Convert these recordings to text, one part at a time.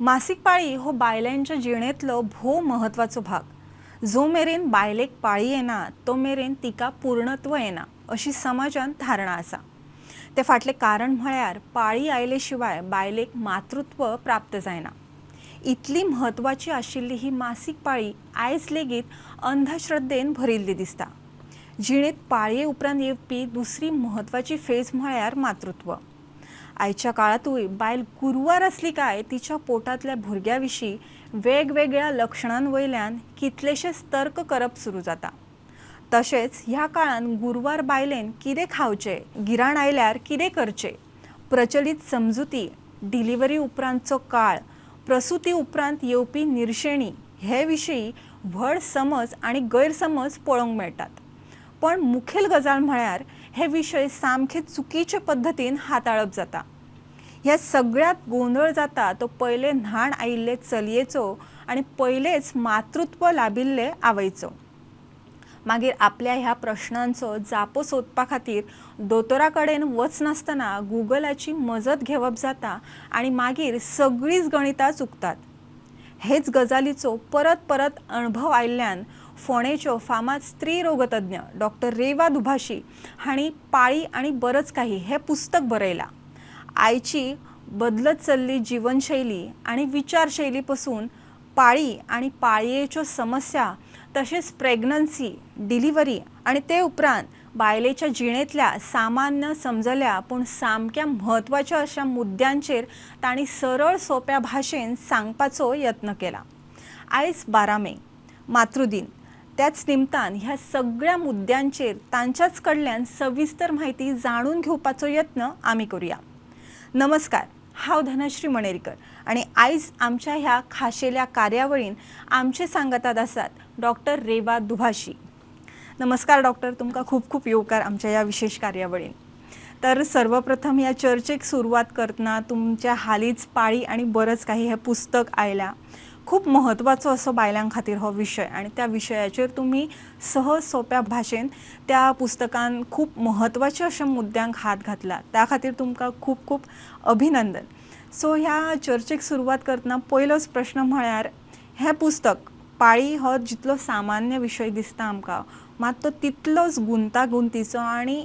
मासीक पाळी हो बायलांच्या जिणेंतलो भोव म्हत्वाचो भाग. जो मेरेन बायलेक पाळी येना तो मेरेन तिका पूर्णत्व येना अशी समाजांत धारणा आसा. ते फाटलें कारण म्हळ्यार पाळी आयले शिवाय बायलेक मातृत्व प्राप्त जायना. इतली म्हत्वाची आशिल्ली ही मासीक पाळी आयज लेगीत अंधश्रद्धेन भरिल्ली दिसता. जिणेंत पाळये उपरांत येवपी दुसरी म्हत्वाची फेज म्हळ्यार मातृत्व. आयच्या काळांतूय बायल गुरवार आसली काय तिच्या पोटांतल्या भुरग्या विशीं वेगवेगळ्या लक्षणां वयल्यान कितलेशेच तर्क करप सुरू जाता. तशेंच ह्या काळांत गुरवार बायलेन कितें खावचें, गिराण आयल्यार कितें करचें, प्रचलीत समजुती, डिलिव्हरी उपरांतचो काळ, प्रसुती उपरांत येवपी निर्शेणी हे विशीं व्हड समज आनी गैरसमज पळोवंक मेळटात. पण मुखेल गजाल म्हळ्यार हे विशय सामके चुकीचे पद्दतीन हाताळप जाता. ह्या सगळ्यांत गोंदळ जाता तो पयले न्हाण आयिल्ले चलयेचो आनी पयलेच मातृत्व लाबिल्ले आवयचो. मागीर आपल्या ह्या प्रश्नांचो जापो सोदपा खातीर दोतोरा कडेन वचनासतना गुगलाची मजत घेवप जाता आनी मागीर सगळींच गणितां चुकतात. हेच गजालीचो परत परत अणभव आयिल्ल्यान फोंडेच्यो फामाद स्त्री रोगतज्ञ डॉक्टर रेवा दुभाषी हांणी पाळी आनी बरंच काही हें पुस्तक बरयलां. आयची बदलत चल्ली जिवनशैली आनी विचारशैली पसून पाळी आनी पाळयेच्यो समस्या तशेंच प्रेग्नन्सी, डिलिव्हरी आनी ते उपरांत बायलेच्या जिणेंतल्या सामान्य समजल्या पूण सामक्या म्हत्वाच्या अशा मुद्द्यांचेर तांणी सरळ सोंप्या भाशेन सांगपाचो यत्न केला. आयज 12 मे मातृदिन. त्याच निमतान ह्या सगळ्या मुद्द्यांचेर तांच्याच कडल्यान सविस्तर म्हायती जाणून घेवपाचो यत्न आमी करुया. नमस्कार, हांव धनश्री मणेरकर आनी आयज आमच्या ह्या खाशेल्या कार्यावळीन आमचे सांगातात आसात डॉक्टर रेवा दुभाषी. नमस्कार डॉक्टर, तुमकां खूब खूब येवकार आमच्या ह्या विशेष कार्यावळीन. तर सर्वप्रथम ह्या चर्चेक सुरवात करतना तुमच्या हालींच पाळी आनी बरंच काही हें पुस्तक आयलां. खूब म्हत्वाचो असो बायलां खातीर हो विशय आनी त्या विशयाचेर तुमी सहज सोंप्या भाशेन त्या पुस्तकान खूब म्हत्वाच्या अशा मुद्द्यांक हात घातला, त्या खातीर तुमकां खूब खूब अभिनंदन. सो ह्या चर्चेक सुरवात करतना पयलोच प्रश्न म्हळ्यार हें पुस्तक पाळी हो जितलो सामान्य विशय दिसता आमकां मात तो तितलोच गुंतागुंतीचो आनी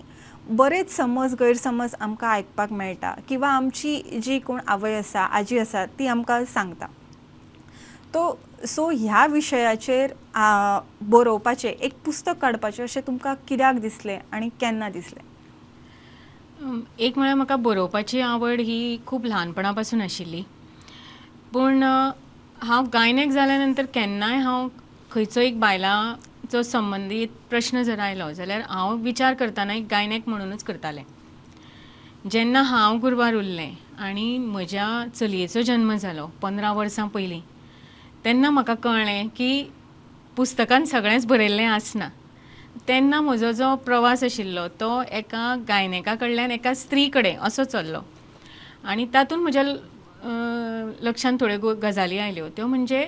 बरेच समज गैरसमज आमकां आयकपाक मेळटा किंवा आमची जी कोण आवय आसा, आजी आसा ती आमकां सांगता. तो सो ह्या विशयाचेर बरोवपाचें एक पुस्तक काडपाचें अशें तुमकां कित्याक दिसलें आनी केन्ना दिसलें? एक म्हळ्यार म्हाका बरोवपाची आवड ही खूब ल्हानपणा पासून आशिल्ली, पूण हांव गायनेक जाल्या नंतर केन्नाय हांव खंयचो एक बायलांचो संबंदीत प्रश्न जर आयलो जाल्यार हांव विचार करतना एक गायनेक म्हणुनूच करतालें. जेन्ना हांव गुरवार उरलें आनी म्हज्या चलयेचो जन्म जालो 15 वर्सां पयलीं, तेन्ना म्हाका कळ्ळें की पुस्तकान सगळेंच बरयल्लें आसना. तेन्ना म्हजो जो प्रवास आशिल्लो तो एका गायनेका कडल्यान एका स्त्री कडेन असो चल्लो आनी तातूंत म्हज्या लक्षांत थोड्यो गजाली आयल्यो, त्यो म्हणजे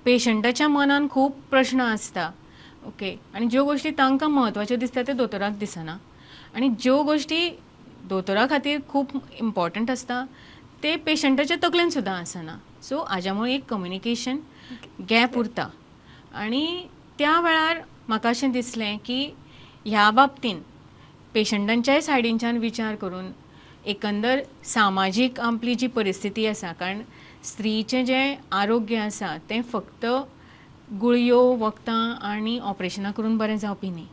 पेशंटाच्या मनान खूब प्रश्न आसता, ओके, आनी ज्यो गोश्टी तांकां म्हत्वाच्यो दिसता त्यो दोतोराक दिसना आनी ज्यो गोश्टी दोतोरा खातीर खूब इम्पॉर्टंट आसता ते पेशंटाच्या तकलेन सुद्दां आसना. सो हाज्या मुळे एक कम्युनिकेशन गॅप उरता आनी त्या वेळार म्हाका अशें दिसलें की ह्या बाबतीन पेशंटांच्याय सायडीनच्यान विचार करून एकंदर सामाजीक आपली जी परिस्थिती आसा, कारण स्त्रीचें जें आरोग्य आसा तें फक्त गुळयो, वखदां आनी ऑपरेशनां करून बरें जावपी न्ही,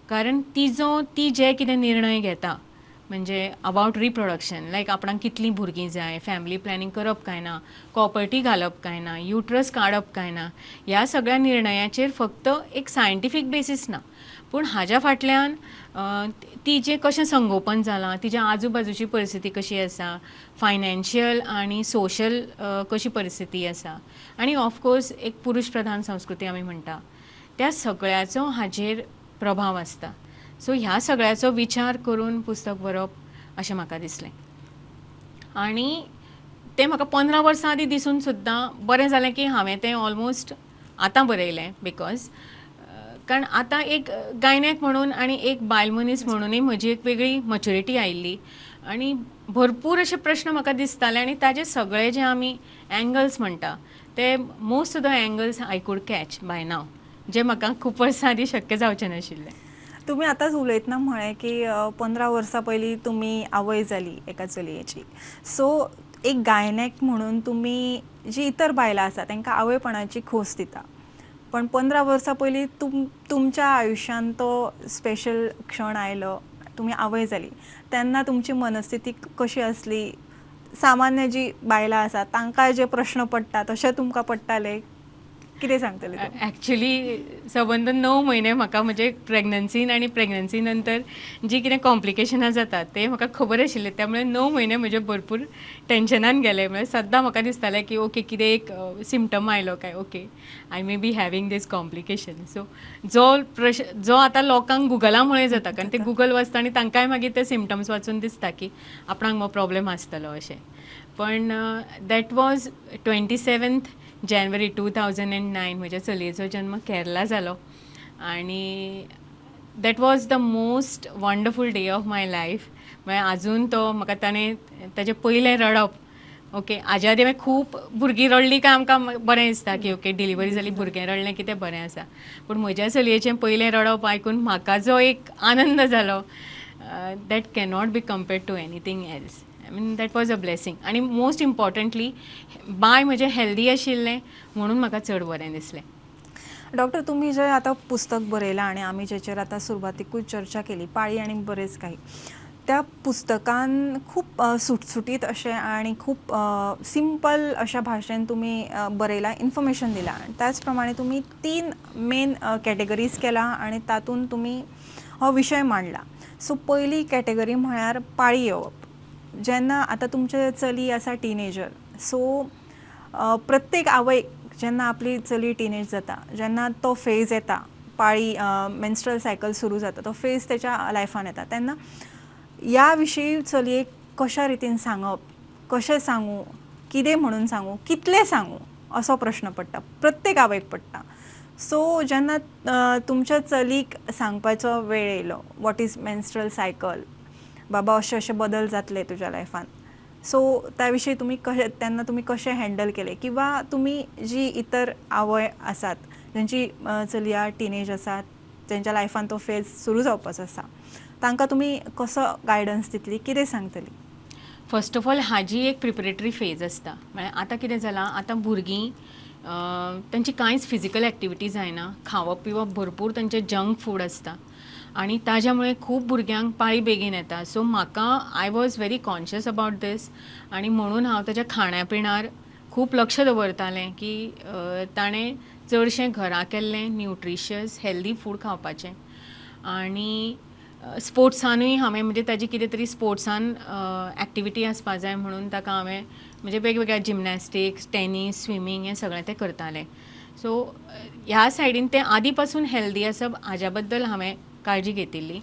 कारण तिजो ती जे कितें निर्णय घेता म्हणजे अबावट रिप्रोडक्शन, लायक आपणाक कितलीं भुरगीं जाय, फॅमिली प्लॅनिंग करप काय ना, कॉपर्टी घालप काय ना, युट्रस काडप काय ना, ह्या सगळ्या निर्णयाचेर फक्त एक सायंटिफीक बेसीस ना, पूण हाज्या फाटल्यान तिजें कशें संगोपन जालां, तिज्या आजूबाजूची परिस्थिती कशी आसा, फायनान्शियल आनी सोशल कशी परिस्थिती आसा आनी ऑफकोर्स एक पुरुश प्रधान संस्कृती आमी म्हणटा त्या सगळ्याचो हाजेर प्रभाव आसता. सो ह्या सगळ्याचो विचार करून पुस्तक बरोवप अशें म्हाका दिसलें आनी तें म्हाका 15 वर्सां आदीं दिसून सुद्दां बरें जालें की हांवें तें ऑलमोस्ट आतां बरयलें, because कारण आतां एक गायनेक म्हणून आनी एक बायल मनीस म्हणूनय म्हजी एक वेगळी मच्युरिटी आयिल्ली आनी भरपूर अशे प्रश्न म्हाका दिसताले आनी ताजे सगळे जे आमी एंगल्स म्हणटा ते most of the angles I could catch by now, जे म्हाका खूब वर्सां आदीं शक्य जावचें नाशिल्लें. तुमी आतांच उलयतना म्हळें की 15 वर्सां पयलीं तुमी आवय जाली एका चलयेची. सो एक गायनॅक म्हणून तुमी जी इतर बायलां आसा तांकां आवयपणाची खोस दिता, पण 15 वर्सां पयलीं तुमच्या आयुश्यांत तो स्पेशल क्षण आयलो, तुमी आवय जाली, तेन्ना तुमची मनस्थिती कशी आसली? सामान्य जी बायलां आसा तांकां जे प्रश्न पडटा तशें तुमकां पडटाले, कितें सांगतले? एक्चुली सबंद 9 म्हयने म्हाका म्हजे प्रेग्नन्सीन आनी प्रेग्नन्सी नंतर जी कितें कॉम्प्लिकेशनां जातात ते म्हाका खबर आशिल्लें, त्यामुळे 9 म्हयने म्हजे भरपूर टेन्शनान गेले. म्हळ्यार सद्दां म्हाका दिसतालें की ओके कितें एक सिमटम आयलो काय, okay I may be having this complication. So जो प्रश्न जो आतां लोकांक गुगला मुळे जाता, कारण ते गुगल वाचता आनी तांकांय मागीर ते सिमटम्स वाचून दिसता की आपणाक हो प्रॉब्लेम आसतलो अशें. पण that was 27 January 2009 म्हज्या चलयेचो जन्म केरला जालो आनी that was the most wonderful day of my life. म्हळ्यार आजून तो म्हाका ताणें ताजें पयलें रडप, ओके हाज्या आदी हांवें खूब भुरगीं रडलीं काय आमकां बरें दिसता की ओके डिलिव्हरी जाली भुरगें रडलें कितें बरें आसा, पूण म्हज्या चलयेचें पयलें रडप आयकून म्हाका जो एक आनंद जालो that cannot be compared to anything else. I mean that was a blessing. आनी मोस्ट इम्पॉर्टंटली बाय म्हजें हेल्दी आशिल्लें म्हणून म्हाका चड बरें दिसलें. डॉक्टर, तुमी जे आतां पुस्तक बरयलां आनी आमी जेचेर आतां सुरवातीकूच चर्चा केली, पाळी आनी बरेच काही, त्या पुस्तकान खूब सुटसुटीत अशें आनी खूब सिंपल अशा भाशेन तुमी बरयलां, इन्फॉर्मेशन दिलां. त्याच प्रमाणे तुमी 3 मेन कॅटेगरीज केला आनी तातूंत तुमी हो विशय मांडला. सो पयली कॅटेगरी म्हळ्यार पाळी येवप. जेन्ना आतां तुमचे चली आसा टिनेजर, सो प्रत्येक आवयक जेन्ना आपली चली टिनेज जाता, जेन्ना तो फेज येता, पाळी मेन्स्ट्रल सायकल सुरू जाता, तो फेज तेच्या लायफान येता, तेन्ना ह्या विशीं चलयेक कशा रितीन सांगप, कशें सांगूं, कितें म्हणून सांगूं, कितलें सांगूं असो प्रश्न पडटा, प्रत्येक आवयक पडटा. सो जेन्ना तुमच्या चलीक सांगपाचो वेळ येयलो, what is menstrual cycle, बाबा अशे अशे बदल जातले तुज्या लायफान, सो त्या विशीं तुमी कशें तेन्ना तुमी कशें हँडल केलें, किंवा तुमी जी इतर आवय आसात जेंची चलया टिनेज आसात, तेंच्या लायफान तो फेज सुरू जावपाचो आसा, तांकां तुमी कसो गायडन्स दितली, कितें सांगतली? फर्स्ट ऑफ ऑल हाजी एक प्रिपरेटरी फेज आसता. म्हळ्यार आतां कितें जालां, आतां भुरगीं तांची कांयच फिजिकल एक्टिविटी जायना, खावप पिवप भरपूर तांचें जंक फूड आसता आनी ताज्या मुळे खूब भुरग्यांक पाळी बेगीन येता. सो म्हाका I was very conscious about this आनी म्हणून हांव ताज्या खाण्या पिण्यार खूब लक्ष दवरतालें की ताणें चडशें घरा केल्लें न्युट्रिशियस हेल्दी फूड खावपाचें. आनी स्पोर्ट्सानूय हांवें म्हणजे ताजी कितें तरी स्पोर्ट्सान एक्टिविटी आसपा जाय म्हणून ताका हांवें म्हणजे वेगवेगळ्या जिमनॅस्टिक्स, टेनीस, स्विमींग हें सगळें तें करतालें. सो ह्या सायडीन तें आदी पासून हेल्दी आसप हाज्या बद्दल हांवें काळजी घेतिल्ली.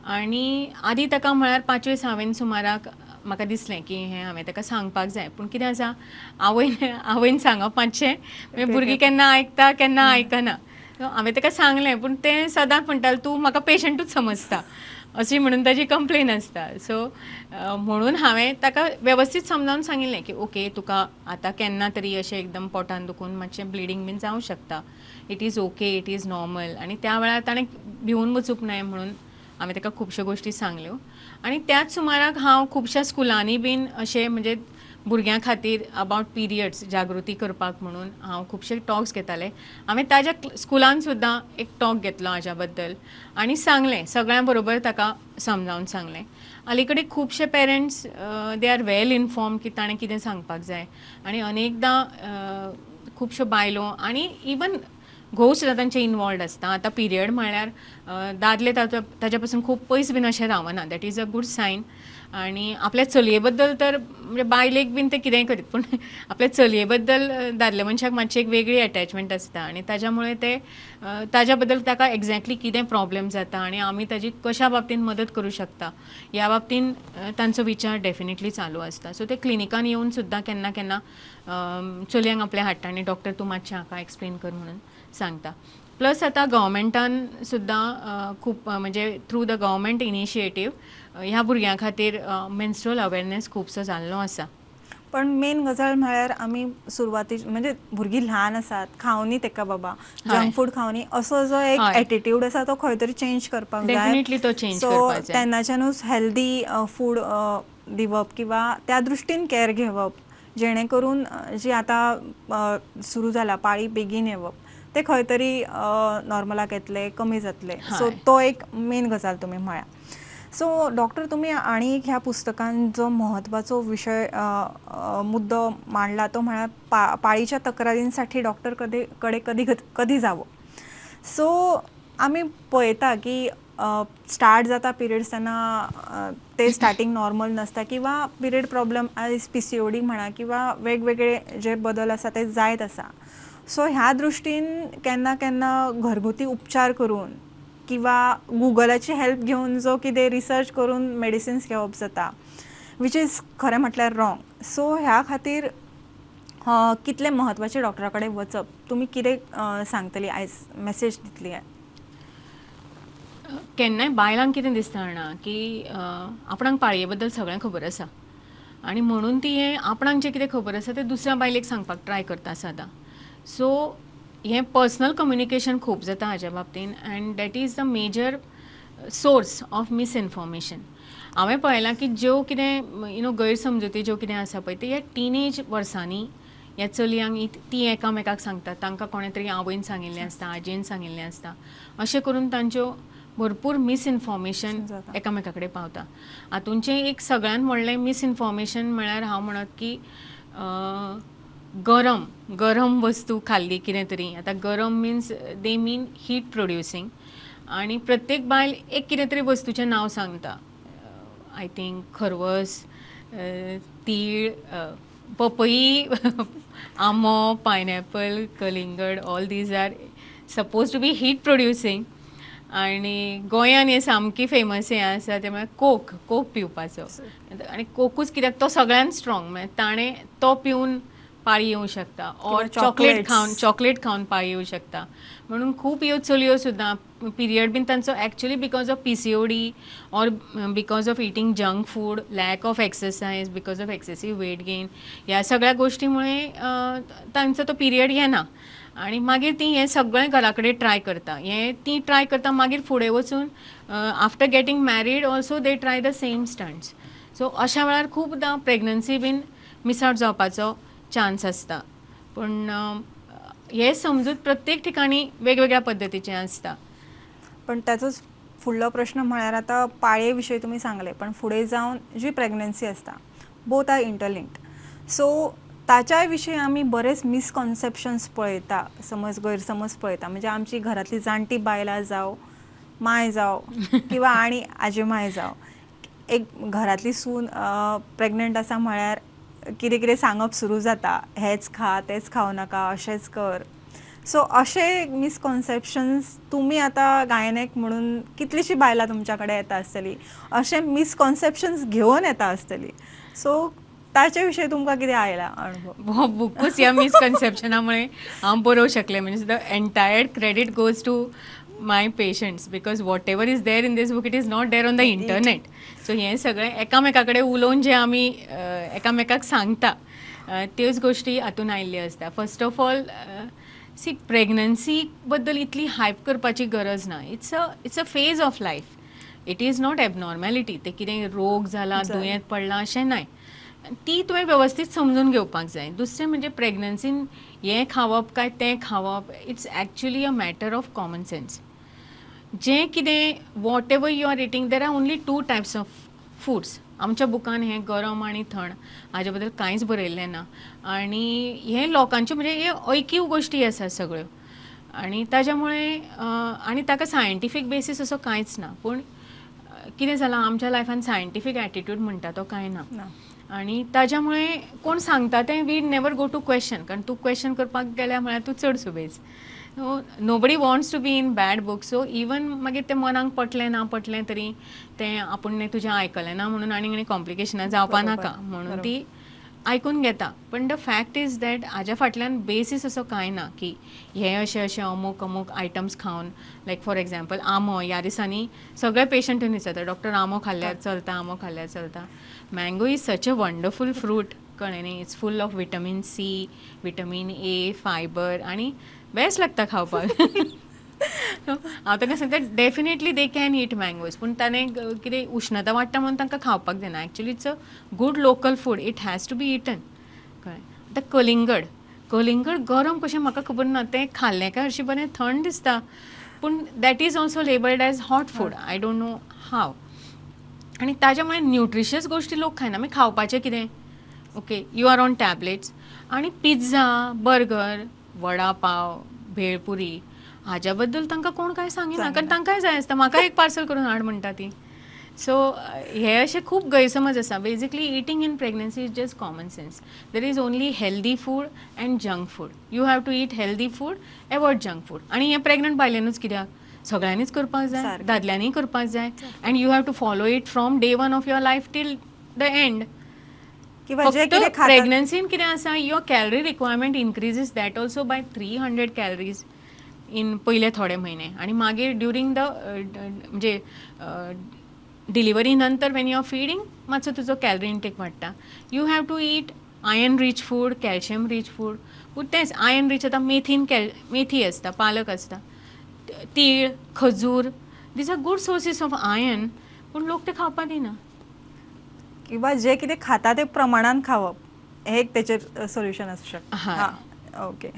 आनी आदी ताका म्हळ्यार 5वे 6वेन सुमाराक म्हाका दिसलें की हें हांवें ताका सांगपाक जाय, पूण कितें आसा आवयन सांगप मातशें मागीर भुरगीं केन्ना आयकता केन्ना आयकना. हांवें ताका सांगलें पूण तें सदांच म्हणटालें तूं म्हाका पेशंटूच समजता अशी म्हणून ताजी कंप्लेन आसता. सो म्हणून हांवें ताका वेवस्थीत समजावन सांगिल्लें की ओके तुका आतां केन्ना तरी अशें एकदम पोटान दुखून मातशें ब्लिडींग बीन जावं शकता, it is okay, it is normal. आनी त्या वेळार ताणें भिवून वचूंक नाय म्हणून हांवें ताका खुबश्यो गोश्टी सांगल्यो. आनी त्याच सुमाराक हांव खुबश्या स्कुलांनी बीन अशें म्हणजे भुरग्यां खातीर अबावट पिरियड्स जागृती करपाक म्हणून हांव खुबशे टॉक्स घेतालें. हांवें ताज्या स्कुलान सुद्दां एक टॉक घेतलो हाज्या बद्दल आनी सांगलें सगळ्यां बरोबर ताका समजावन सांगलें. अलीकडे खुबशे parents they are well informed की ताणें कितें सांगपाक जाय आनी अनेकदां खुबश्यो बायलो आनी इवन घोव सुद्दां तांचे इनवॉल्ड आसता. आतां पिरियड म्हळ्यार दादले ताज्या पासून खूब पयस बीन अशें रावना, that is a good sign. आनी आपल्या चलये बद्दल तर म्हणजे बायलेक बीन ते कितेंय करीत, पूण आपल्या चलये बद्दल दादले मनशाक मातशी एक वेगळी एटॅचमेंट आसता आनी ताज्या मुळे ते ताज्या बद्दल ताका एग्जॅक्टली कितें प्रॉब्लेम जाता आनी आमी ताजी कशा बाबतीन मदत करूं शकता ह्या बाबतीन तांचो विचार डेफिनेटली चालू आसता. सो ते क्लिनिकान येवन सुद्दां केन्ना केन्ना चलयांक आपल्या हाडटा आनी डॉक्टर तूं मातशें हाका एक्सप्लेन कर म्हणून सांगता. प्लस आतां गव्हर्मेंटान सुद्दां खूब म्हणजे थ्रू the government initiative ह्या भुरग्यां खातीर मेन्स्ट्रुअल अवेरनेस खुबसो जाल्लो आसा. पण मेन गजाल म्हळ्यार आमी सुरवाती म्हणजे भुरगीं ल्हान आसात, खावनी तेका बाबा जंक फूड खावनी, असो जो एक एटिट्यूड आसा तो खंय तरी चेंज करपाक जाय. डेफिनेटली तो चेंज करपाक जाय. तेन्नाच्यानूच हेल्दी फूड दिवप किंवा त्या दृश्टीन केअर घेवप, जेणे करून जी आतां सुरू जाला पाळी बेगीन येवप ते खंय तरी नॉर्मलाक येतले, कमी जातले. सो तो एक मेन गजाल तुमी म्हळ्या. सो डॉक्टर, तुमी आनी एक ह्या पुस्तकान जो म्हत्वाचो विशय मुद्दो मांडला तो म्हळ्यार पाळीच्या तक्रारींसाठी डॉक्टर कडे कधी कधी जावं. सो आमी पळयता की स्टार्ट जाता पिरियड्स तेन्ना ते स्टार्टींग नॉर्मल नासता किंवा पिरियड प्रॉब्लम आयज PCOD म्हणा किंवा वेगवेगळे जे बदल आसा ते जायत आसा. सो ह्या दृश्टीन केन्ना केन्ना घरगुती उपचार करून किंवा गुगलाची हेल्प घेवन जो कितें रिसर्च करून मेडिसिन्स घेवप जाता, which is खरें म्हटल्यार रॉंग. सो ह्या खातीर कितलें म्हत्वाचें डॉक्टरा कडेन वचप, तुमी कितें सांगतली आयज, मेसेज दितली? केन्नाय बायलांक कितें दिसता जाणा की आपणाक पाळये बद्दल सगळें खबर आसा आनी म्हणून ती हें आपणाक जें कितें खबर आसा तें दुसऱ्या बायलेक सांगपाक ट्राय करता सदां. सो हें पर्सनल कम्युनिकेशन खूब जाता हाज्या बाबतीन and that is the major source of misinformation. हांवें पळयलां की ज्यो कितें you know गैरसमजुती ज्यो कितें आसा पळय ते ह्या टिनेज वर्सांनी ह्या चलयांक ती एकामेकाक सांगतात, तांकां कोणें तरी आवयन सांगिल्लें आसता, आजयेन सांगिल्लें आसता, अशें करून तांच्यो भरपूर मिसइन्फॉर्मेशन एकामेका कडेन पावता. हातूंचें एक सगळ्यांत व्हडलें मिसइन्फॉर्मेशन म्हळ्यार हांव म्हणत की गरम गरम वस्तू खाल्ली कितें तरी. आतां गरम means they mean heat producing आनी प्रत्येक बायल एक कितें तरी वस्तूचें नांव सांगता. I think खरवस, तीळ, पपई, आंबो, पायनएपल, कलिंगड, all these are suppose to be heat producing. आनी गोंयान हें सामकी फेमस हें आसा तें म्हळ्यार कोक, कोक पिवपाचो. आनी कोकूच कित्याक तो सगळ्यान स्ट्रॉंग, म्हळ्यार ताणें तो पिवन पाळी येवं शकता ऑर चॉकलेट खावन, चॉकलेट खावन पाळी येवं शकता. म्हणून खूब ह्यो चलयो सुद्दां पिरियड बीन तांचो actually because of PCOD or because of eating junk food, lack of exercise, because of excessive weight gain, ह्या सगळ्या गोश्टी मुळे तांचो तो पिरियड येना आनी मागीर ती हें सगळें घरा कडेन ट्राय करता. हें ती ट्राय करता, मागीर फुडें वचून after getting married also they try the same stunts. So अशा वेळार खुबदां प्रेग्नन्सी बीन मिस आवट जावपाचो चान्स आसता. पूण हे समजूत प्रत्येक ठिकाणी वेगवेगळ्या पद्दतीचें आसता. पण ताचोच फुडलो प्रश्न म्हळ्यार आतां पाळये विशयी तुमी सांगलें, पण फुडें जावन जी प्रेग्नन्सी आसता बोथ are interlinked, सो ताच्याय विशयी आमी बरेच मिसकॉन्सेप्शन्स पळयता, समज गैरसमज पळयता. म्हणजे आमची घरांतली जाणटी बायलां जावं, माय जावं किंवा आनी आजी माय जावं, एक घरांतली सून प्रेग्नंट आसा म्हळ्यार कितें कितें सांगप सुरू जाता, हेंच खा, तेंच खावं नाका, अशेंच कर. सो अशे मिसकॉन्सेप्शन्स तुमी आतां गायनेक म्हणून कितलीशीं बायलां तुमच्या कडेन येता आसतलीं, अशे मिसकॉन्सेप्शन्स घेवन येता आसतलीं, सो ताचे विशयी तुमकां कितें आयला अणभव? हो बुकूच ह्या मिसकन्सेप्शना मुळे हांव बरोवंक शकलें. म्हणजे the entire credit goes to my patients because whatever is there in this book it is not there on the internet. So हें सगळें एकामेका कडेन उलोवन जें आमी एकामेकाक सांगता त्योच गोश्टी हातून आयिल्ल्यो आसता. First of all see, pregnancy बद्दल इतली हायप करपाची गरज ना. It's a phase of life, it is not abnormality. ते कितें रोग जाला, दुयेंत पडलां अशें नाय, ती तुवें वेवस्थीत समजून घेवपाक जाय. दुसरें म्हणजे प्रेग्नन्सीन हें खावप काय तें खावप, it's actually a matter of common sense. जें कितें whatever you are eating, there are only two types of foods. आमच्या बुकान हें गरम आनी थंड हाजे बद्दल कांयच बरयल्लें ना आनी हें लोकांच्यो म्हणजे हे ऐकीव गोश्टी आसा सगळ्यो आनी ताज्या मुळे आनी ताका सायंटिफीक बेसीस असो कांयच ना. पूण कितें जालां आमच्या लायफान सायंटिफीक एटिट्यूड म्हणटा तो कांय ना आनी ताज्या मुळे कोण सांगता तें we never go to question, कारण तूं क्वेश्चन करपाक गेल्यार म्हळ्यार तूं चड सुबेज. Nobody wants to be in bad book. So even मागीर तें मनाक पटलें ना पटलें तरी तें आपूण तुजें आयकलें ना म्हणून आनी आनी कॉम्प्लिकेशनां जावपा नाका म्हणून ती आयकून घेता. पण the fact is that हाज्या फाटल्यान बेसीस असो कांय ना की हे अशे अशे अमूक अमूक आयटम्स खावन, लायक फॉर एग्जाम्पल आंबो, ह्या दिसांनी सगळे पेशंट येवन विचारता डॉक्टर आंबो खाल्ल्यार चलता, आंबो खाल्ल्यार चलता. Mango is such a wonderful fruit, कळ्ळें न्ही? It's full of vitamin C, vitamin A, fibre आनी बेस्ट लागता खावपाक. हांव तांकां सांगता definitely they can eat mangoes, पूण ताणें कितें उश्णता वाडटा म्हणून तांकां खावपाक दिना. Actually it's a good local food, it has to be eaten, कळ्ळें? आतां कलिंगड, कलिंगड गरम कशें म्हाका खबर ना, तें खाल्लें काय हरशीं बरें थंड दिसता, पूण that is also labelled as hot food, I don't know how. आनी ताज्या मुळे न्युट्रिशियस गोश्टी लोक खायना. मागीर खावपाचें कितें? Okay, you are on tablets आनी पिझ्झा, बर्गर, वडा पाव, भेळपुरी हाज्या बद्दल तांकां कोण कांय सांगिना, कारण तांकांय जाय आसता, म्हाका एक पार्सल करून हाड म्हणटा ती. सो हे अशे खूब गैरसमज आसा. Basically eating in pregnancy is just common sense. There is only healthy food and junk food. You have to eat healthy food, avoid junk food. आनी हें प्रेग्नंट बायलेनूच कित्याक, सगळ्यांनीच करपाक जाय, दादल्यांनीय करपाक जाय. And you have to follow it from day one of your life till the end. फक्त प्रेग्नन्सीन कितें आसा, your calorie requirement increases that also by 300 calories in पयले थोडे म्हयने, आनी मागीर ड्युरींग the म्हणजे डिलिव्हरी नंतर when you are feeding मातसो तुजो कॅलरी इंटेक वाडटा. You have to eat iron rich food, calcium rich food. पूण तेंच आयर्न रीच आतां मेथीन मेथी आसता, पालक आसता, तीळ, खजूर, these are good sources of iron, पूण लोक ते खावपा दिना. किंवा जे कितें खाता ते प्रमाणान खावप हें एक तेचेर सोल्युशन आसूं शकता. हां, ओके.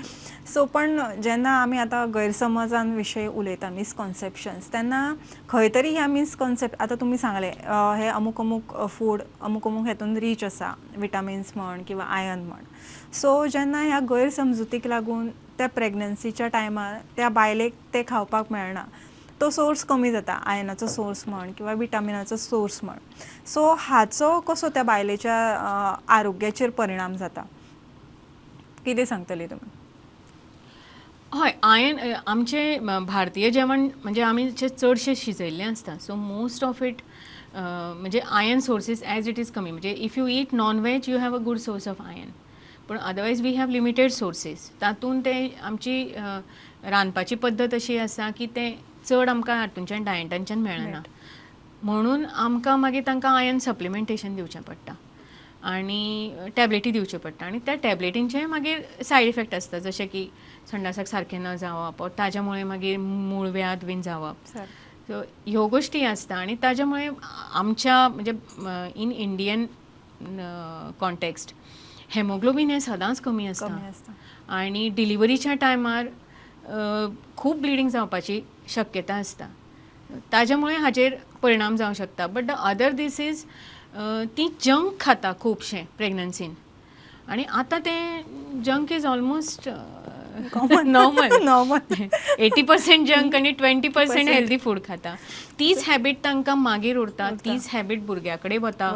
सो पण जेन्ना आमी आतां गैरसमजान विशय उलयता, मिसकॉन्सेप्शन्स, तेन्ना खंय तरी ह्या मिसकॉन्सेप्ट आतां तुमी सांगलें हे अमूक अमूक फूड अमूक अमूक हेतून रीच आसा, विटामिन्स म्हण किंवा आयर्न म्हण. सो जेन्ना ह्या गैरसमजुतीक लागून त्या प्रेग्नन्सीच्या टायमार त्या बायलेक ते खावपाक मेळना, तो सोर्स कमी जाता, आयर्नाचो सोर्स म्हण किंवा विटामिनाचो सोर्स म्हण. सो हाचो कसो त्या बायलेच्या आरोग्याचेर परिणाम जाता, कितें सांगतली तुमी? हय, आयर्न आमचे भारतीय जेवण म्हणजे आमी चडशें शिजयल्लें आसता, सो मोस्ट ऑफ it म्हणजे iron sources as it is कमी. म्हणजे if you eat non veg you have a good source of iron, पूण otherwise we have limited sources. तातूंत ते आमची रांदपाची पद्दत अशी आसा की तें चड आमकां हातूंच्यान डायटांच्यान मेळना, म्हणून आमकां मागीर तांकां आयर्न सप्लिमेंटेशन दिवचें पडटा आनी टॅबलेटी दिवच्यो पडटा. आनी त्या टॅबलेटींचे मागीर सायड इफेक्ट आसता, जशें की संडासाक सारकें न जावप, ताज्या मुळे मागीर मुळव्याध बीन जावप. सो ह्यो गोश्टी आसता आनी ताज्या मुळे आमच्या म्हणजे इन इंडियन कॉन्टेक्स्ट हेमोग्लोबीन हें सदांच कमी आसता आनी डिलिव्हरीच्या टायमार खूब ब्लिडींग जावपाची शक्यता आसता, ताज्या मुळे हाजेर परिणाम जावंक शकता. But the other this is ती जंक खाता खुबशें प्रेग्नन्सीन, आनी आतां तें junk is almost normal, 80% junk आनी 20% हेल्दी फूड खाता. तीच हॅबीट तांकां मागीर उरता, तीच हॅबीट भुरग्या कडेन वता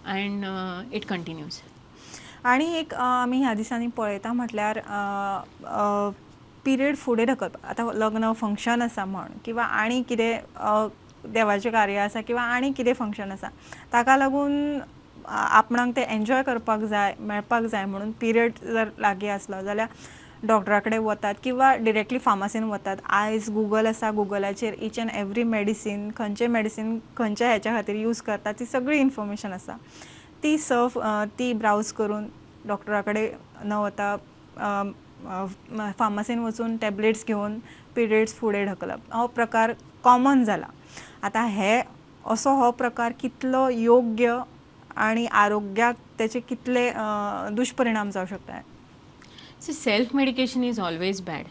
अँड it continues. आनी एक आमी ह्या दिसांनी पळयता म्हटल्यार पिरियड फुडें ढकलप, आतां लग्न फंक्शन आसा म्हण किंवा आनी कितें देवाचें कार्य आसा किंवा आनी कितें फंक्शन आसा, ताका लागून आपणाक तें एन्जॉय करपाक जाय, मेळपाक जाय म्हणून पिरियड जर लागीं आसलो जाल्यार डॉक्टरा कडेन वतात किंवा डिरेक्टली फार्मासीन वतात. आयज गुगल आसा, गुगलाचेर इच एंड एवरी मेडिसीन, खंयचें मेडिसीन खंयच्या हेच्या खातीर यूज करता ती सगळी इन्फॉर्मेशन आसा, ती सर्फ ती ब्रावज करून डॉक्टरा कडेन न वता फार्मासीन वचून टॅबलेट्स घेवन पिरियड्स फुडें ढकलप हो प्रकार कॉमन जाला. आतां हे असो हो प्रकार कितलो योग्य आनी आरोग्याक तेचे कितले दुश्परिणाम जावं शकता? See, self medication is always bad.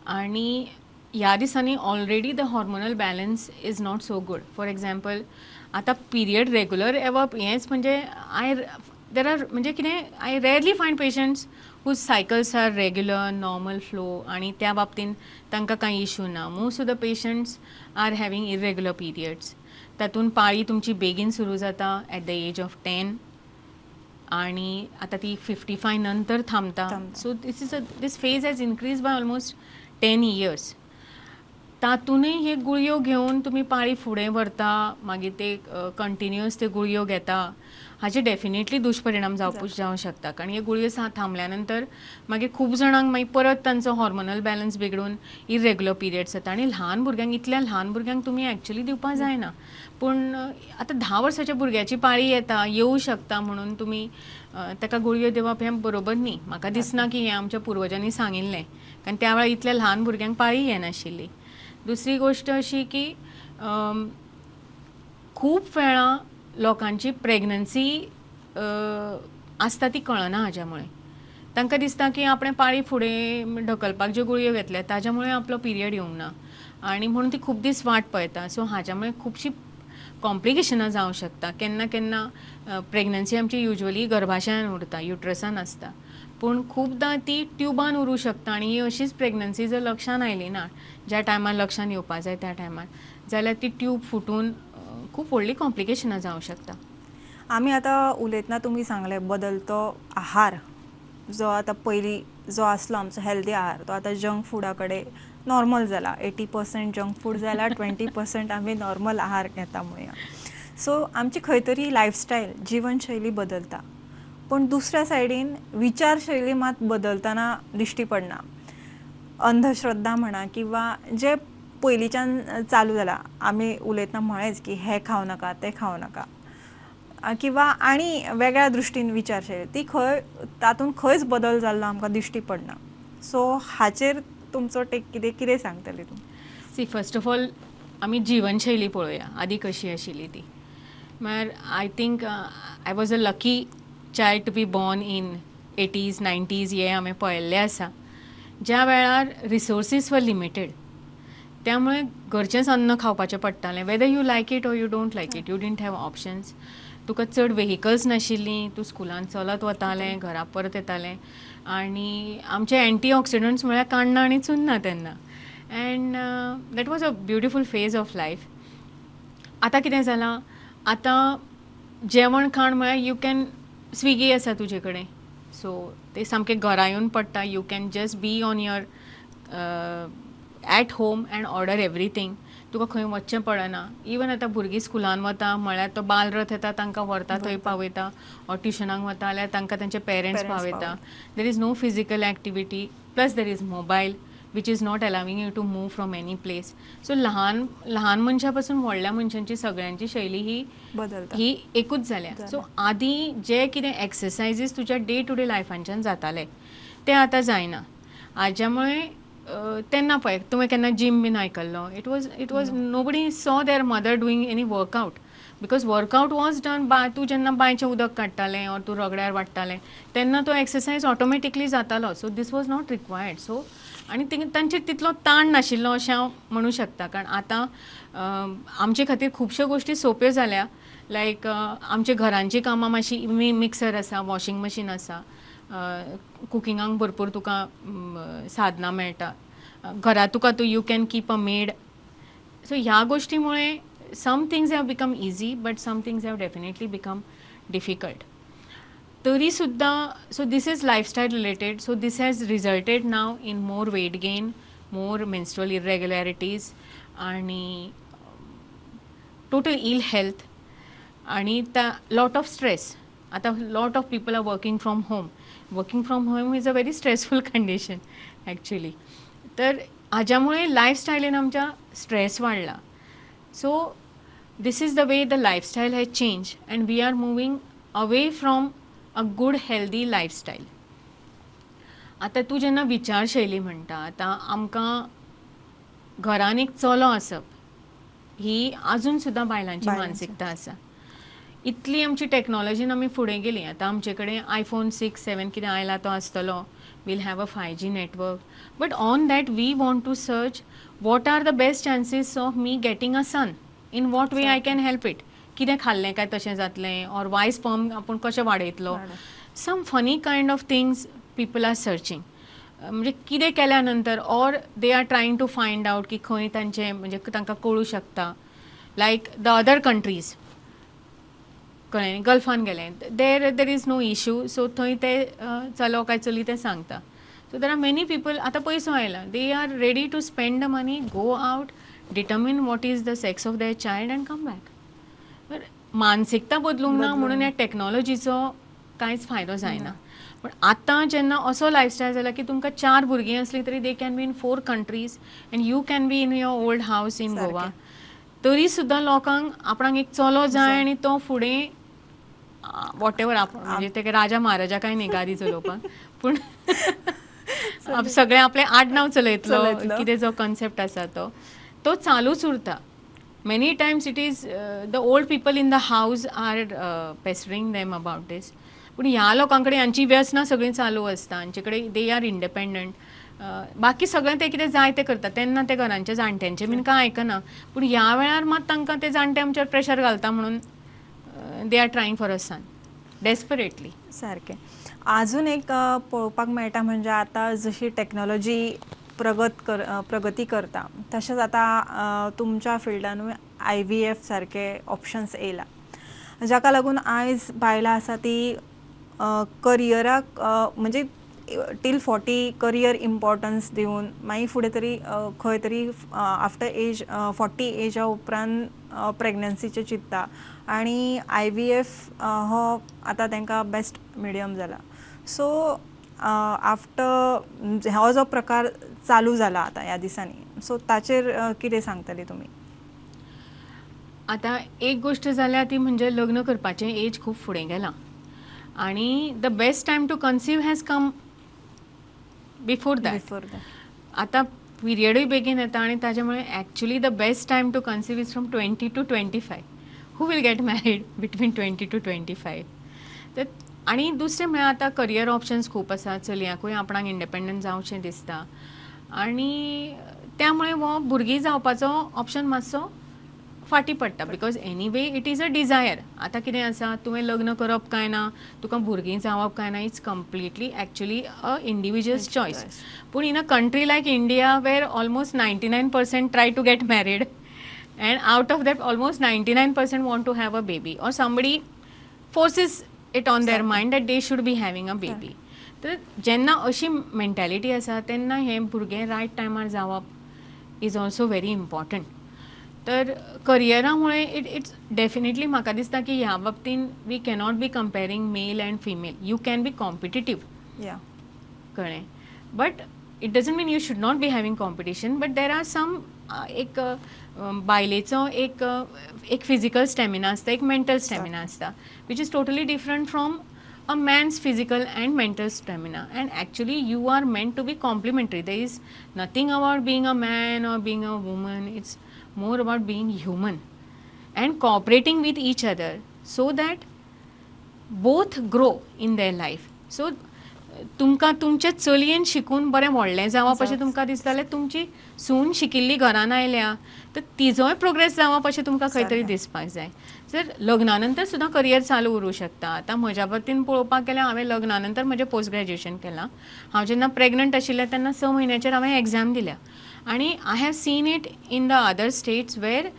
आनी ह्या दिसांनी already the hormonal balance is not so good. For example, आतां पिरियड रेगुलर येवप हेंच म्हणजे I there are म्हणजे कितें, I rarely find patients whose cycles are regular, normal flow आनी त्या बाबतीन तांकां कांय इशू ना. Most of the patients are having irregular periods. तातूंत पाळी तुमची बेगीन सुरू जाता एट the age of 10 आनी आतां ती 55 नंतर थांबता. So this is a this phase has increase by almost 10 years. तातूनय हे गुळयो घेवन तुमी पाळी फुडें व्हरता, मागीर ते कंटिन्युअस ते गुळयो घेता. हाचे डेफिनेटली दुश्परिणाम जावंक शकता, कारण ह्यो गुळयो थांबल्या नंतर मागीर खूब जाणांक मागीर परत तांचो हॉर्मोनल बॅलन्स बिगडून इरेग्युलर पिरियड्स जाता. आनी ल्हान भुरग्यांक, इतल्या ल्हान भुरग्यांक तुमी एक्चुली दिवपाक जायना, पूण आतां 10 वर्साच्या भुरग्याची पाळी येता, येवं शकता म्हणून तुमी ताका गुळयो दिवप हें बरोबर न्ही. म्हाका दिसना की हें आमच्या पुर्वजांनी सांगिल्लें, कारण त्या वेळार इतल्या ल्हान भुरग्यांक पाळी येनाशिल्ली. दुसरी गोश्ट अशी की खूब वेळा लोकांची प्रेग्नन्सी आसता ती कळना. हाज्यामुळे तांकां दिसता की आपणें पाळी फुडें ढकलपाक ज्यो गुळयो घेतल्या ताज्यामुळे आपलो पिरियड येवंक ना आनी म्हणून ती खूब दीस वाट पळयता. सो हाज्यामुळे खुबशीं कॉम्प्लिकेशनां जावंक शकता. केन्ना केन्ना प्रेग्नन्सी आमची युज्वली गर्भाशयान उरता, युट्रसान आसता, पूण खुबदां ती ट्युबान उरूं शकता. आनी ही अशीच प्रेग्नन्सी जर लक्षान आयली ना, ज्या टायमार लक्षान येवपा जाय त्या टायमार, जाल्यार ती ट्यूब फुटून खूब व्हडली कॉम्प्लिकेशनां जावंक शकता. आमी आतां उलयतना तुमी सांगलें बदलतो आहार जो आतां पयलीं जो आसलो आमचो हेल्दी आहार तो आतां जंक फुडा कडेन नॉर्मल जाला. 80% जंक फूड जाला, 20% आमी नॉर्मल आहार घेता म्हणया. सो आमची खंय तरी लायफस्टायल, जिवनशैली बदलता, पूण दुसऱ्या सायडीन विचारशैली मात बदलतना दिश्टी पडना. अंधश्रद्धा म्हणा किंवा जे पयलींच्यान चालू जाला, आमी उलयतना म्हळेंच की हें खावं नाका, तें खावं नाका, किंवा आनी वेगळ्या दृश्टीन विचारशैली ती खंय तातूंत खंयच बदल जाल्लो आमकां दिश्टी पडना. सो हाचेर तुमचो टेक कितें कितें सांगतले तुमी? सी, फर्स्ट ऑफ ऑल आमी जिवनशैली पळोवया आदी कशी आशिल्ली ती. म्हळ्यार I think I was a lucky child to be born in 80s 90s. हे हांवें पळयल्लें आसा, ज्या वेळार रिसोर्सीस वर लिमिटेड, त्यामुळे घरचेंच अन्न खावपाचें पडटालें. Whether you like it or you don't like it, you didn't have options. तुका चड वेहिकल्स नाशिल्लीं, तूं स्कुलान चलत वतालें, घरा परत येतालें. आनी आमचे एंटी ऑक्सिडंट्स म्हळ्यार काण्णां आनी चुन्नां तेन्ना. And that was a beautiful phase of life. आतां कितें जालां, आतां जेवण खाण म्हळ्यार you can, Swiggy आसा तुजे कडेन, सो ते सामकें घरा येवन पडटा. You can just be on your at home and order everything. तुका खंय वचचें पडना. इवन आतां भुरगीं स्कुलान वता म्हळ्यार तो बालरथ येता, तांकां व्हरता थंय पावयता, ऑर ट्युशनाक वता जाल्यार तांकां तांचे पेरंट्स पावयता. There is no physical activity, plus there is mobile which is not allowing you to move from any place. So ल्हान ल्हान मनशां पासून व्हडल्या मनशांची सगळ्यांची शैली ही बदलता, ही एकूच जाल्या. सो आदीं जे कितें एक्सरसायजीस तुज्या डे टू डे लायफांच्यान जाताले ते आतां जायना. हाज्यामुळे तेन्ना पळय तुवें केन्ना जीम बीन आयकल्लो? It was nobody saw their mother doing any workout, because workout was done by तूं जेन्ना बांयचें उदक काडटालें ऑर तूं रगड्यार वाडटालें तेन्ना तो एक्सरसायज ऑटोमॅटिकली जातालो. So this was not required. So आनी तांचेर तितलो ताण नाशिल्लो अशें हांव म्हणूं शकता, कारण आतां आमचे खातीर खुबश्यो गोश्टी सोंप्यो जाल्या. लायक आमच्या घरांची कामां मातशी, मिक्सर आसा, वॉशिंग मशीन आसा, कुकिंगाक भरपूर तुका साधनां मेळटा, घरा तुका तूं you can keep a maid. So ह्या गोश्टी मुळे some things have become easy, but some things have definitely become difficult. तरी सुद्दां, so this is lifestyle related. So this has resulted now in more weight gain, more menstrual irregularities आणि total ill health आणि त्या lot of stress. आतां lot of people are working from home. Working from home is a very stressful condition actually. तर हाज्यामुळे लायफस्टायलीन आमच्या stress वाडला. So this is the way the lifestyle has change and we are moving away from a good healthy lifestyle. आतां तूं जेन्ना विचारशैली म्हणटा, आतां आमकां घरान एक चलो आसप ही आजून सुद्दां बायलांची मानसिकता आसा. इतली आमची टॅक्नोलॉजीन आमी फुडें गेली, आतां आमचे कडेन आयफोन 6 7 कितें आयला तो आसतलो, we'll have a 5G network, but on that we want to search what are the best chances of me getting a son, in what way I can help it, कितें खाल्लें काय तशें जातलें, ऑर वाय स्पर्म आपूण कशें वाडयतलो, some funny kind of things people are searching. म्हणजे कितें केल्या नंतर, or they are trying to find out की खंय तांचें, म्हणजे तांकां कळूं शकता, लायक the other countries, कळ्ळें, गल्फान गेलें, there is no issue. So थंय ते चलो काय चली तें सांगता. So there are many people, आतां पयसो आयला, they are ready to spend the money, go out, determine what is the sex of their child and come back. मानसिकता बदलूंक ना म्हणून ह्या टॅक्नोलॉजीचो कांयच फायदो जायना. पण आतां जेन्ना असो लायफस्टायल जाला की तुमकां 4 भुरगीं आसलीं तरी they can be in 4 countries and you can be in your old house in Goa, तरी सुद्दां लोकांक आपणाक एक चलो जाय आनी तो फुडें what ever आपण म्हणजे ते राजा महाराजा काय न्ही गादी चलोवपाक, पूण सगळें आपलें आडनांव चलयतलो कितें जो कॉन्सेप्ट आसा तो तो चालूच उरता. Many times it is the old people in the house are pestering them about this. पूण ह्या लोकां कडेन हांची व्यसनां सगळीं चालू आसता, हांचे कडेन they are independent, बाकी सगळें ते कितें जाय तें करता, तेन्ना ते घरांच्या जाणट्यांचें बीन कांय आयकना, पूण ह्या वेळार मात तांकां ते जाणटे आमचेर प्रेशर घालता म्हणून they are trying for a son desperately. सारकें. आजून एक पळोवपाक मेळटा म्हणजे आतां जशी टॅक्नोलॉजी प्रगती करता तशेंच आतां तुमच्या फिल्डानूय IVF सारके ऑप्शन्स येयला, जाका लागून आयज बायलां आसा ती करियराक म्हणजे टील 40 करियर इम्पॉर्टन्स दिवन मागीर फुडें तरी खंय तरी आफ्टर एज 40 एजा उपरांत प्रेग्नन्सीचें चिंत्ता आनी IVF हो आतां तांकां बेस्ट मिडियम जाला. सो आफ्टर हो जो प्रकार चालू जाला आतां ह्या दिसांनी, सो ताचेर कितें सांगतली तुमी? आतां एक गोश्ट जाल्या ती म्हणजे लग्न करपाचें एज खूब फुडें गेलां आनी the best time to conceive has come before that. आतां पिरियडूय बेगीन येता आनी ताजे मुळे actually the best time to conceive is from 20 to 25. Who will get married between 20 to 25? तर आनी दुसरें म्हळ्यार आतां करियर ऑप्शन्स खूब आसा, चलयांकूय आपणाक इंडिपेंडंट जावचें दिसता आनी त्यामुळे हो भुरगीं जावपाचो ऑप्शन मातसो फाटीं पडटा, because anyway it is a desire. आतां कितें आसा, तुवें लग्न करप काय ना, तुका भुरगीं जावप काय ना, it's completely actually a individual's choice. पूण in a country like India where almost 99% try to get married and out of that almost 99% want to have a baby or somebody forces it on their mind that they should be having a baby. तर जेन्ना अशी mentality आसा तेन्ना हें भुरगें right टायमार जावप is also very important. तर करियरा मुळे it it's definitely म्हाका दिसता की ह्या बाबतीन we cannot be comparing male and female. You can be competitive, कळ्ळें, but it doesn't mean you should not be having competition. But there are some एक बायलेचो एक एक फिजिकल स्टॅमिना आसता, एक मेंटल स्टॅमिना आसता, which is totally different from a man's physical and mental stamina. And actually you are meant to be complementary. There is nothing about being a man or being a woman. It's more about being human and cooperating with each other so that both grow in their life. So तुमकां तुमचे चलयेन शिकून बरें व्हडलें जावप अशें तुमकां दिसता जाल्यार तुमची सून शिकिल्ली घरान आयल्या तर तिजोय प्रोग्रेस जावप अशें तुमकां खंय तरी दिसपाक जाय. जर लग्ना नंतर सुद्दां करियर चालू उरूं शकता. आतां म्हज्या बाबतीन पळोवपाक गेल्यार हांवें लग्ना नंतर म्हजें पोस्ट ग्रेज्युएशन केलां. हांव जेन्ना प्रेग्नंट आशिल्लें तेन्ना 6 म्हयन्याचेर हांवें एग्जाम दिल्या आनी I have seen it in the other states where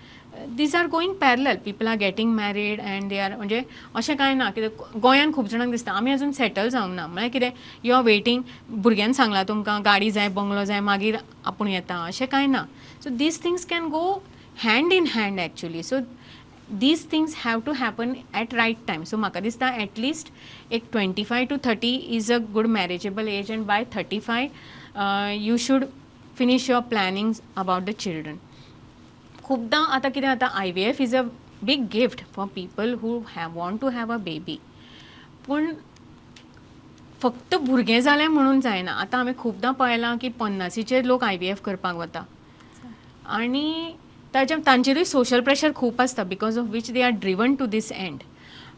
these are going parallel. People are getting married and they are, म्हणजे अशें कांय ना कितें गोंयांत खूब जाणांक दिसता आमी अजून सेटल जावंक ना, म्हळ्यार कितें you are waiting, भुरग्यान सांगलां तुमकां गाडी जाय बंगलो जाय मागीर आपूण येता, अशें कांय ना. So these things can go hand in hand actually. So these things have to happen at right time. So म्हाका दिसता एटलिस्ट एक 25 to 30 is a good marriageable age and by 35 you should finish your plannings about the children. खूपदां आतां कितें जाता, IVF is a big gift for people who have want to have a baby. पूण फक्त भुरगें जालें म्हणून जायना. आतां हांवें खूबदां पळयलां की 50चेर लोक IVF करपाक वता आनी ताच्या तांचेरूय सोशल प्रेशर खूब आसता, because of which they are driven to this end.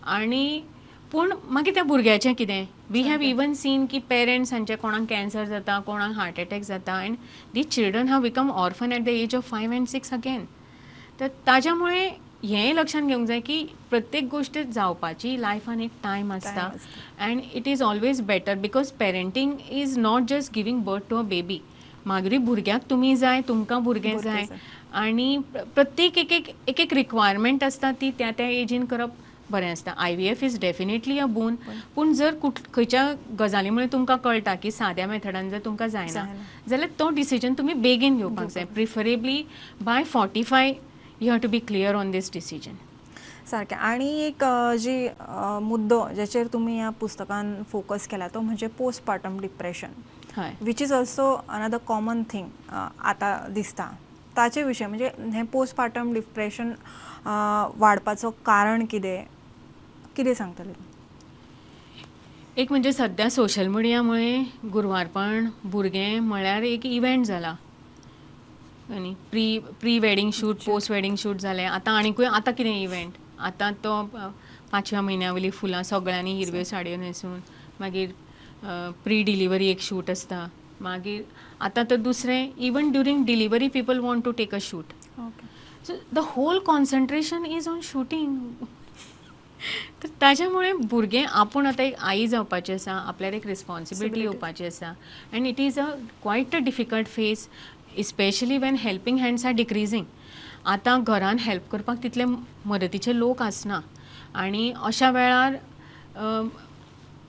आनी पूण मागीर त्या भुरग्याचें कितें? We have even seen की पेरंट्स हांचे कोणाक कॅन्सर जाता, कोणाक हार्ट एटॅक जाता and the children have become orphan at the age of 5 and 6 again. तर ताज्या मुळे हें लक्षांत घेवंक जाय की प्रत्येक गोश्ट जावपाची लायफान एक टायम आसता and it is always better because parenting is not just giving birth to a baby. मागीर भुरग्याक तुमी जाय, तुमकां भुरगें जाय आनी प्रत्येक एक एक एक एक रिक्वायरमेंट आसता ती त्या त्या एजीन करप बरें आसता. IVF is definitely a boon. पूण जर खंयच्या गजाली मुळे तुमकां कळटा की साद्या मेथडान जर तुमकां जायना जाल्यार तो डिसिजन तुमी बेगीन घेवपाक जाय. Preferably by 45 you have to be clear on this decision. सारकें. आनी एक जी मुद्दो ज्याचेर तुमी ह्या पुस्तकान फोकस केला तो म्हणजे पोस्टपार्टम डिप्रेशन, हय, which is also another common thing आतां दिसता. ताचे विशय म्हणजे हें पोस्टपार्टम डिप्रेशन वाडपाचो कारण कितें, कितें सांगतले? एक म्हणजे सद्या सोशल मिडियामुळे गुरवारपण भुरगें म्हळ्यार एक इव्हेंट जाला आनी pre wedding shoot, post wedding shoot जालें. आतां आनीकूय आतां कितें इव्हेंट, आतां तो 5व्या म्हयन्या वयलीं फुलां सगळ्यांनी हिरव्यो साडयो न्हेसून, मागीर प्री डिलिव्हरी एक शूट आसता, मागीर आतां तर दुसरें even during delivery people want to take a shoot. So the whole concentration is on shooting. तर ताज्या मुळे भुरगें आपूण आतां एक आई जावपाची आसा, आपल्यार एक रिस्पॉन्सिबिलिटी येवपाची आसा, and it is a quite a difficult phase, especially when helping hands are decreasing. आतां घरान हेल्प करपाक तितले मदतीचे लोक आसना आनी अशा वेळार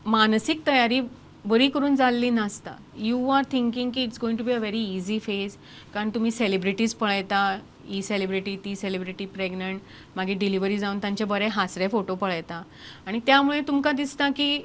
मानसीक तयारी बरी करून जाल्ली नासता. You are thinking की it's going to be a very easy phase, कारण तुमी सेलिब्रिटीज पळयता, ही सेलिब्रिटी ती सेलिब्रिटी प्रेग्नंट, मागीर डिलिव्हरी जावन तांचे बरे हांसरे फोटो पळयता आनी त्यामुळे तुमकां दिसता की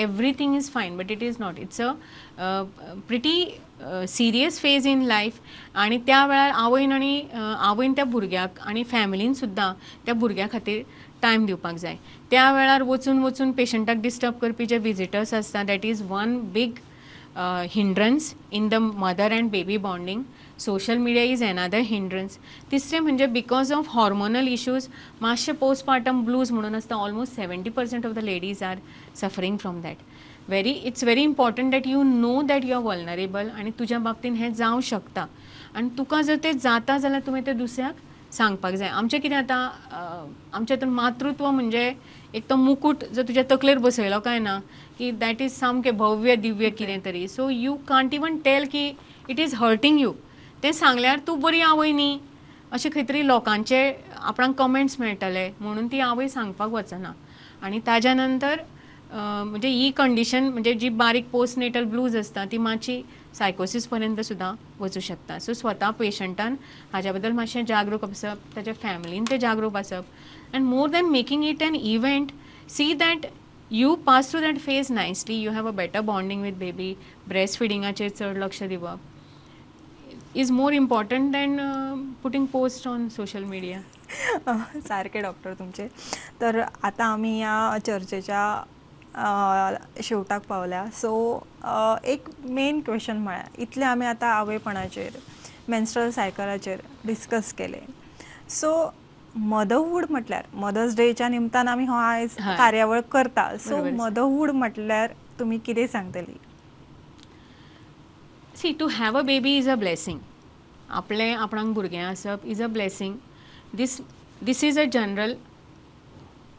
everything is fine, but it is not. It's a pretty serious phase in life. आनी त्या वेळार आवयन आनी आवयन त्या भुरग्याक आनी फॅमिलीन सुद्दां त्या भुरग्या खातीर टायम दिवपाक जाय. त्या वेळार वचून वचून पेशंटाक डिस्टर्ब करपी जे विजिटर्स आसता, that is one big hindrance in the mother and baby bonding. Social media is another hindrance. तिसरें म्हणजे because of hormonal issues मातशें पोस्टपार्टम ब्लूज म्हणून आसता. Almost 70% of the ladies are suffering from that. Very it's very important that you know that you are vulnerable आनी तुज्या बाबतीन हें जावं शकता आनी तुका जर तें जाता जाल्यार तुवें तें दुसऱ्याक सांगपाक जाय. आमचें कितें आतां आमचें हितून मातृत्व म्हणजे एक तो मुकूट जर तुज्या तकलेर बसयलो काय ना की that is सामकें भव्य दिव्य कितें तरी. So you can't even tell की it is hurting you. तें सांगल्यार तूं बरी आवय न्ही अशें खंय तरी लोकांचे आपणाक कमेंट्स मेळटले म्हणून ती आवय सांगपाक वचना. आनी ताज्या नंतर म्हणजे ही कंडिशन म्हणजे जी बारीक पोस्ट नेटल ब्लूज आसता ती मातशी सायकोसीस पर्यंत सुद्दां वचूं शकता. सो स्वता पेशंटान हाज्या बद्दल मातशें जागरूक आसप, ताच्या फॅमिलीन तें जागरूक आसप, and more than making it an event, see that you pass through that phase nicely, you have a better bonding with baby. Breast फिडिंगाचेर चड लक्ष दिवप is more important than putting post on social media. सारकें doctor तुमचें. तर आतां आमी ह्या चर्चेच्या शेवटाक पावल्या. सो एक मेन क्वेश्चन म्हळ्यार इतलें आमी आतां आवयपणाचेर, मेन्स्ट्रल सायकलाचेर डिस्कस केलें. सो मदरहूड म्हटल्यार मदर्स डेच्या निमतान आमी हो आयज कार्यावळ करता. सो मदरहूड म्हटल्यार तुमी कितें सांगतली? See, to have a baby is a blessing. आपलें आपणाक भुरगें आसप is a blessing. This is a general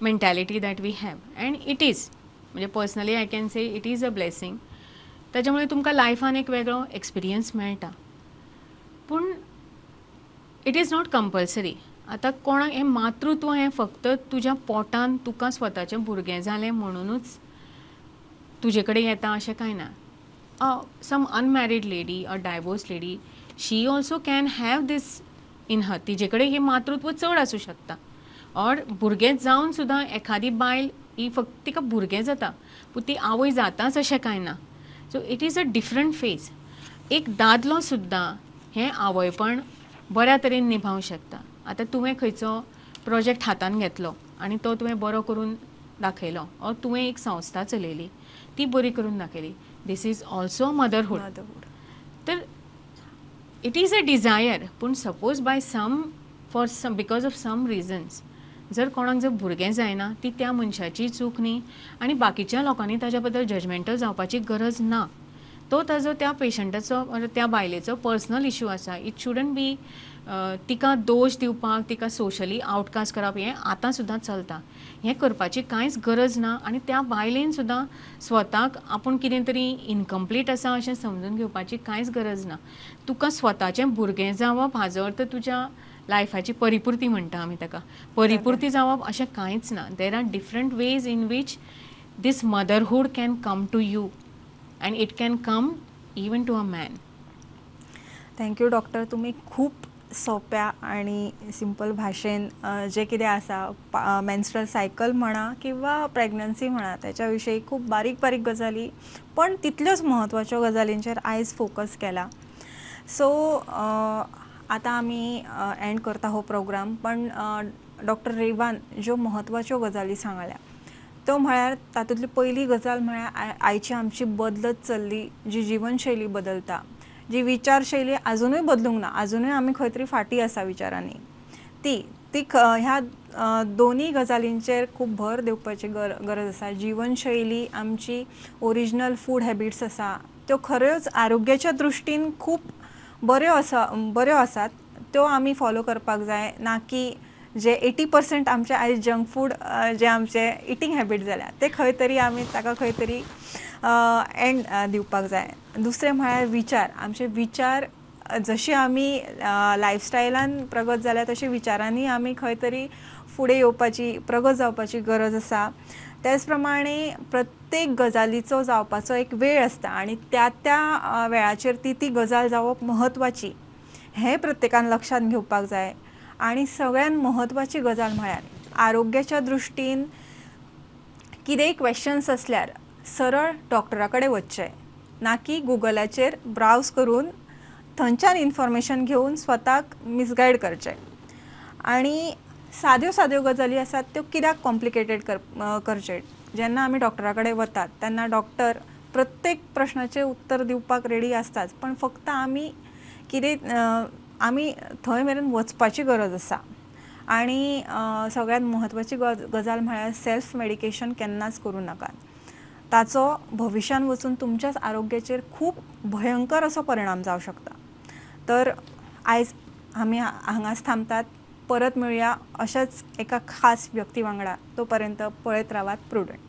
mentality that we have and it is, म्हणजे personally I can say it is a blessing. ताच्यामुळे तुमकां लायफान एक वेगळो एक्सपिरियन्स मेळटा, पूण it is not compulsory. आतां कोणाक हें मातृत्व हें फक्त तुज्या पोटान तुका स्वताचें भुरगें जालें म्हणुनूच तुजे कडेन येता अशें कांय ना. Some unmarried lady, a divorce lady, she also can have this in her. तिजे कडेन हें मातृत्व चड आसूं शकता. ऑर भुरगें जावन सुद्दां एखादी बायल ही फक्त तिका भुरगें जाता पूण ती आवय जाताच अशें कांय ना. So it is a different phase. एक दादलो सुद्दां हें आवयपण बऱ्या तरेन निभावंक शकता. आतां तुवें खंयचो प्रोजेक्ट हातान घेतलो आनी तो तुवें बरो करून दाखयलो, ऑर तुवें एक संस्था चलयली ती बरी करून दाखयली, this is also motherhood. तर it is a Dzire. पूण suppose by some for some because of some reasons जर कोणाक जर भुरगें जायना ती त्या मनशाची चूक न्ही आनी बाकीच्या लोकांनी ताज्या बद्दल जजमेंटल जावपाची गरज ना. तो ताजो त्या पेशंटाचो त्या बायलेचो पर्सनल इशू आसा. It shouldn't be तिका दोश दिवपाक, तिका सोशली आवटकास्ट करप हें आतां सुद्दां चलता. हें करपाची कांयच गरज ना आनी त्या बायलेन सुद्दां स्वताक आपूण कितें तरी इनकम्प्लीट आसा अशें समजून घेवपाची कांयच गरज ना. तुका स्वताचें भुरगें जावप हाजो अर्थ तुज्या लायफाची परिपुर्ती म्हणटा आमी ताका, परिपुर्ती जावप अशें कांयच ना. There are different ways in which this motherhood can come to you and it can come even to a man. Thank you doctor, तुमी खूब सोंप्या आनी सिंपल भाशेन जें कितें आसा मेन्स्ट्रुअल सायकल म्हणा किंवा प्रेग्नन्सी म्हणा त्याच्या विशयी खूब बारीक बारीक गजाली पण तितल्योच म्हत्वाच्यो गजालींचेर आयज फोकस केला. सो आतां आमी एंड करता हो प्रोग्राम, पण डॉक्टर रेवान ज्यो म्हत्वाच्यो गजाली सांगल्या त्यो म्हळ्यार तातूंतली पयली गजाल म्हळ्यार आयची आमची बदलत चल्ली जी जिवनशैली बदलता, जी विचारशैली आजुनूय बदलूंक ना, आजुनूय आमी खंय तरी फाटीं आसा विचारांनी, ती ती ह्या दोनूय गजालींचेर खूब भर दिवपाची गरज आसा. जिवनशैली आमची ओरिजिनल फूड हॅबिट्स आसा त्यो खऱ्योच आरोग्याच्या दृश्टीन खूब बऱ्यो आसा, बऱ्यो आसात, त्यो आमी फॉलो करपाक जाय, ना की जे 80% आमचे आयज जंक फूड जे आमचे इटींग हॅबीट जाल्या ते खंय तरी आमी ताका खंय तरी एंड दिवपाक जाय. दुसरें म्हळ्यार विचार, आमचे विचार जशे आमी लायफस्टायलान प्रगत जाल्या तशे विचारांनी आमी खंय तरी फुडें येवपाची, प्रगत जावपाची गरज आसा. त्याच प्रमाणे प्रत्येक गजालीचो जावपाचो एक वेळ आसता आनी त्या त्या वेळाचेर ती ती गजाल जावप म्हत्वाची हें प्रत्येकान लक्षांत घेवपाक जाय. आनी सगळ्यान म्हत्वाची गजाल म्हळ्यार आरोग्याच्या दृश्टीन कितेंय क्वेश्चन्स आसल्यार सरळ डॉक्टरा कडेन वचचें, ना की गुगलाचेर ब्रावज करून थंयच्यान इन्फॉर्मेशन घेवन स्वताक मिसगायड करचें. आनी साद्यो साद्यो गजाली आसात त्यो कित्याक कॉम्प्लिकेटेड करचें. जेन्ना आमी डॉक्टरा कडेन वतात तेन्ना डॉक्टर प्रत्येक प्रश्नाचें उत्तर दिवपाक रेडी आसताच, पण फक्त आमी कितें आमी थंय मेरेन वचपाची गरज आसा. आनी सगळ्यांत म्हत्वाची गजाल म्हळ्यार सेल्फ मेडिकेशन केन्नाच करूं नाकात, ताचो भविश्यान वचून तुमच्याच आरोग्याचेर खूब भयंकर असो परिणाम जावं शकता. तर आयज आमी हांगाच थांबतात, परत मेळुया अशाच एका खास व्यक्ती वांगडा. तो पर्यंत पळयत रावात प्रुडंट.